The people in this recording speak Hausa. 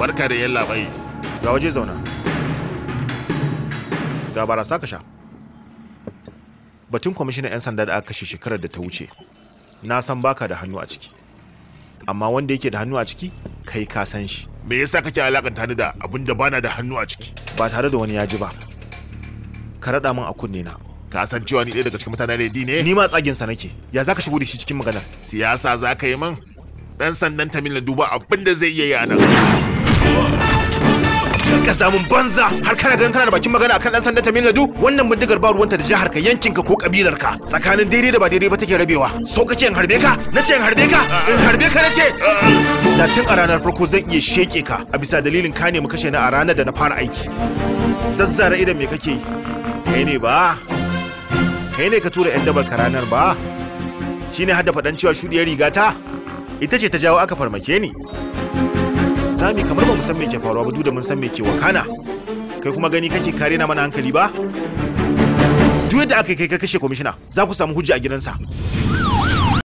Barka da yalla bai. Ga waje zauna. Ga barasa ka sha. Batun kwamishinan 'yan sanda da aka kashe shekarar da ta wuce, na san baka da hannu a ciki. Amma wanda yake da hannu a ciki, kai ka san shi. Me yasa kake alakanta ni da abin da bana da hannu a ciki? Ba tare da wani ya ji ba. Ka raɗa min a kunne na. Ka san cewa ni ɗaya daga cikin mutanen Redi ne? Ni ma tsagin sa nake. Ya zaka shigo da shi cikin maganar? Siyasa za ka yi min? Dan sandan Tamil na duba abin da zai iya yi a nan. Ka samun banza har kana ganin kana da bakin magana akan dan sandan Tamil Nadu? Wannan bindigar ba ruwanta da jihar ka, yankin ka ko kabilar ka. Tsakanin daidai da ba daidai ba take rabewa. So kake in harbe ka? Nace in harbe ka? In harbe ka nace. Da tun a ranar farko zan iya sheke ka a bisa dalilin ka nemi kashe ni a ranar da na fara aiki. Zazzara idan me kake yi? Kai ne ba? Kai ne ka tura yan dabar ka ranar ba? Shine hadda faɗan cewa shuɗiyar rigata ita ce ta jawo aka farmake ni. Zami kamar ba mu san me ke faruwa ba, duk da mun san me ke wakana. Kai kuma gani kake kare na mana hankali ba? Duk yadda aka kai ka kashe kwamishina, za ku samu hujja a gidansa.